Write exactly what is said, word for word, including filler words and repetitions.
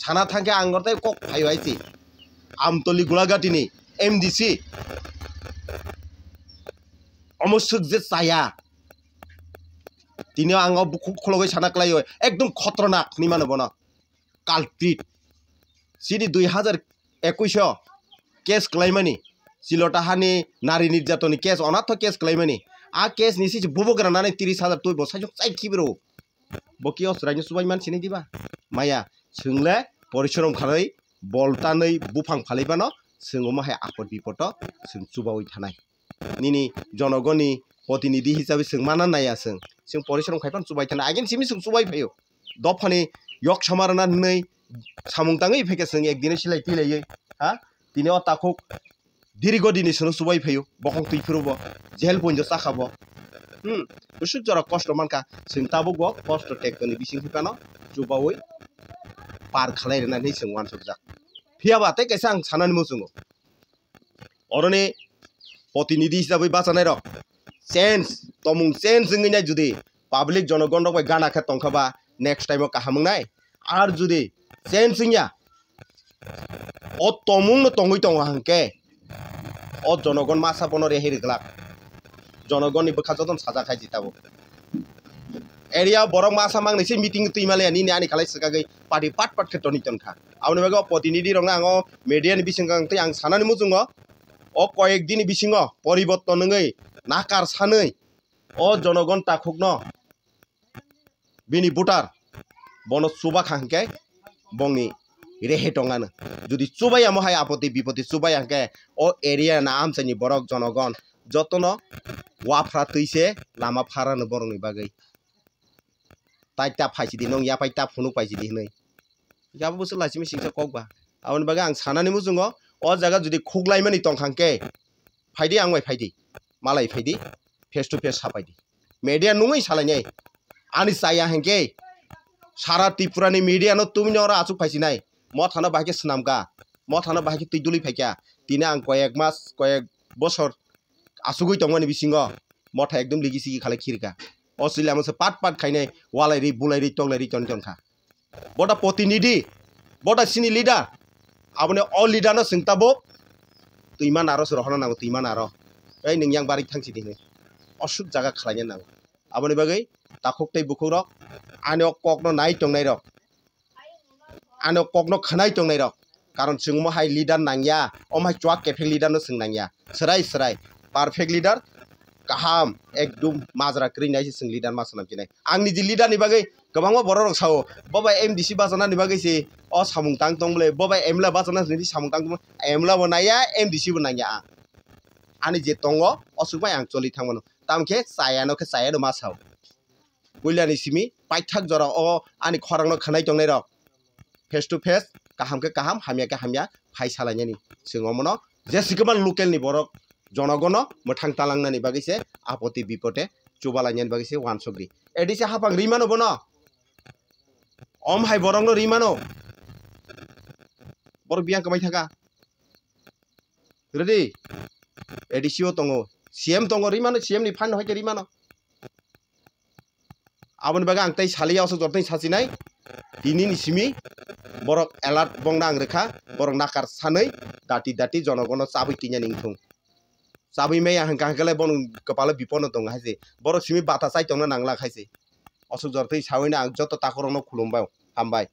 Sana thangkhe ang gortai kok phaio hai se. Amtoli Gulagati ni M D C. Omo swk je chaya. Tini ang o bukhuk khulogwi sana kwlaio. Ekdom khotronak hinwi mano bono. Culprit. Chini dui hazar ekush o case kwlaimani. Silota hani nari nirjatoni case, onatho case kwlaimani. A case ni sisi bubagra nani tiris hazar twi bo saisok chai khibiro. Bo ki o chwraino chubai man sini diba? Maya, chwng le porishrom khalai, bol tanwi, buphang phalai bano, chwng omo hai apot bipodo chwng chubaui thanai. Nini jonogoni protinidhi hisabe chwng mana naiya chwng. Chwng porishrom khai phano chubai thanai. Again simi chwng chubai phaio. Dophani yok samarana hinwi samung tangwi phaikhe chwng ekdino silai tilaiwi, ha? Tini o takhuk dirigo dini sino chubai phaio, bokhok twi phuru bo, jel poinjo chakha bo. Hmm, bwswk jora kosto mankha, chwng tabuk bo kosto tektoni bising phano chubaui par khalai rwna hinwi chwng uansukjak. Phiya ba tei kaisa ang sanani muchungo. Oroni protinidhi hisabwi bachanairok change, tomung change wngwi nai judi public jonogon rok bai gana khe tongkha ba next time o kaham wngnai. Ar judi change wngya, o tomung no tongwi tongo hwnkhe o jonogon masa bono rehai rwglak. Jonogonni bwkha jotono sajak hai jitabo. Area borok masa mangnai se meeting twi maliya nini ani khalai swkagwi party pat pat khe toni tonkha. Aboni bagwi o protinidhi rokno ang o media ni bisingkang tei ang sanani muchungo o koyek dini bisingo poriborton wngwi nakar sanwi o jonogon takhukno bini voter bono chuba kha hwnkhe bongni rehe tongano. Jodi chubaya mo hai apoti bipoti chubaya hwnkhe o area na amchaini borok jonogon jotono waphra twi se lama pharano borokni bagwi. Tai ta phaisidi nong yapai ta phunuk paisidi hinwi. Yabo bwswk laisimi singsa kok ba. Aboni bagwi ang sanani muchungo o jaga jodi khuklaimani tongkha hwnkhe phaidi ang bai phaidi. Malai phaidi. Face to face sapaidi. Media nungwi salainai. Ani chaya hwnkhe sara Tripura ni media no tumino oro achuk phaisinai. Mothano bahai khe swnamkha. Mothano bahai khe twi duli phaikha. Tini ang koyek mas, koyek bosor achugwi tongmani bisingo motha ekdom ligi sigi khalai khirikha. O chwla masa pat pat khainai walai ri bulai ri tonglai ri toni tongkha. Bota protinidhi, bota sini leader. Aboni o leader no chwng tabuk twima naro se rohorna nango, twima naro. Ei nwng yang barik thang sidi hinwi. Osuk jaga khlaina nango. Aboni bagwi takhuk tei bukhuk rok ani o kok no nai tongnai rok. Ano kokno khwnai tongnai rok. Karon chwng omo hai leader nangya, omo hai chuak kephek leader no chwng nangya. Swrai swrai perfect leader kaham ekdum majra kwrwi nai se chwng leader ma swnam chinai. Ang niji leader ni bagwi kwbangma borok rok sao, bo bai M D C bachana ni bagwi se o samung tang tong bwle, bo bai M L A bachana ni samung tang tong bwle, M L A bo nangya, M D C bo nangya ang. Ani je tongo o swk bai ang choli thang mano. Tamo khe chaya no khe chaya no ma sao. Puilani simi paithak jora o ani khorang no khwnai tongnai rok face to face kaham khe kaham hamya khe hamya phai salainani chwng omono je sikima local ni borok jonogono mwthang talangnani bagwi se apoti bipote chubalainani bagwi se uansuk di. A D C hapang rimano bono om hai borok no rimano borok biyang kwmai thaka. Ready? A D C o tongo, C M tongo, rimano, C M ni phan no hai khe rimano. Aboni bagwi ang tei saliya oso jotoni sachinai, tini ni simi borok alert bongna ang rwkha, borok nakar sanwi dati dati jonogono chabwi twinani wngthung. Chabwi maya hwnkha hwnkhe lai bono kwpalo bipono tongo hai se, borok simi bata chai tongna nangla hai se. Oso jotoni sawino ang joto takhurokno khulumbai, hambai.